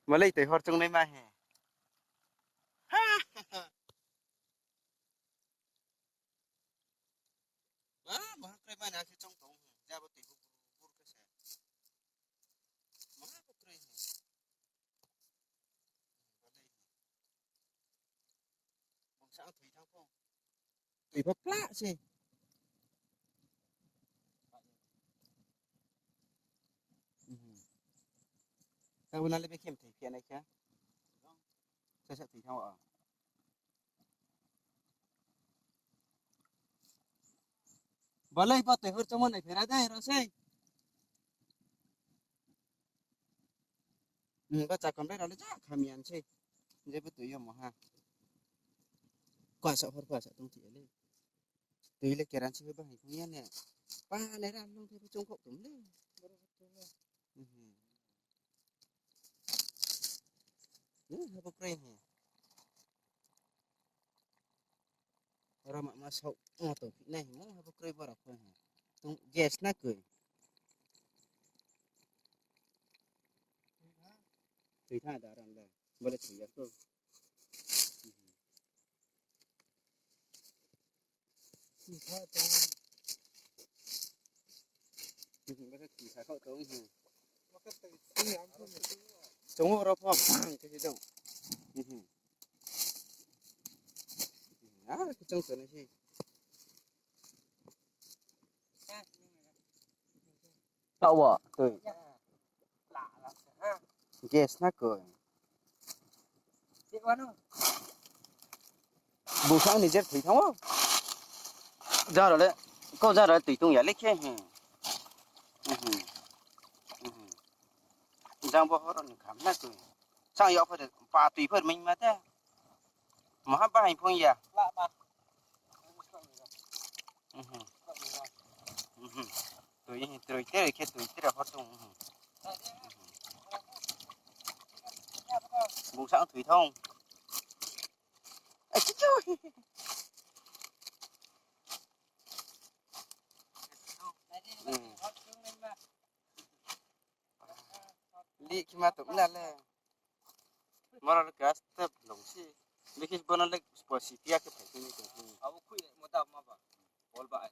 Malay tui hor chung nei ma he. Ah, ma krai ma na si chong tong he. Ja ba tui bu bur ka se. Ma ba krai he. Bong sang tui thang phong. Tui pha pla se. Ka una le be khem thei phian ai kha. Sa sa tui thang wa. Balai pa tui hor chong nai phera dai ro se. Ba cha kam le ra le cha khamian se. Je bu tui yo mo ha. Qua sợ hor qua sợ tung chỉ le. Tui le keran si ba hai phong yan ne. Pa ne ra long the chung khok tum le. Ha bu krai he. Ra ma ma sau ngo to này mo ha bu krai bara khoi he. Tung gas na cười. Tùy tha đã rằng là bale tùy ya ko. Bale tùy tha khok tung he. Chống ra pha bang cái gì đâu. À, cái trong này gì. Tao ạ, tôi. Gas na cười. Bù sáng này rất thủy thông không? Ra rồi đấy. Câu ra rồi tùy tung giả lấy khe hề. Giang bộ họ khám na cười. Sang yếu phải bà tùy phật mình mà thế. Mà hát ba hành phong ya. Tùy tùy thế khe tùy thế là họ tung. Bù sáng thủy thông. Ê, chú chú. Li khi mà tụm là le. Mara gas tep long si. Likis bona le posipia ke phai ni to. Abu khui mo ta ma ba. Bol ba.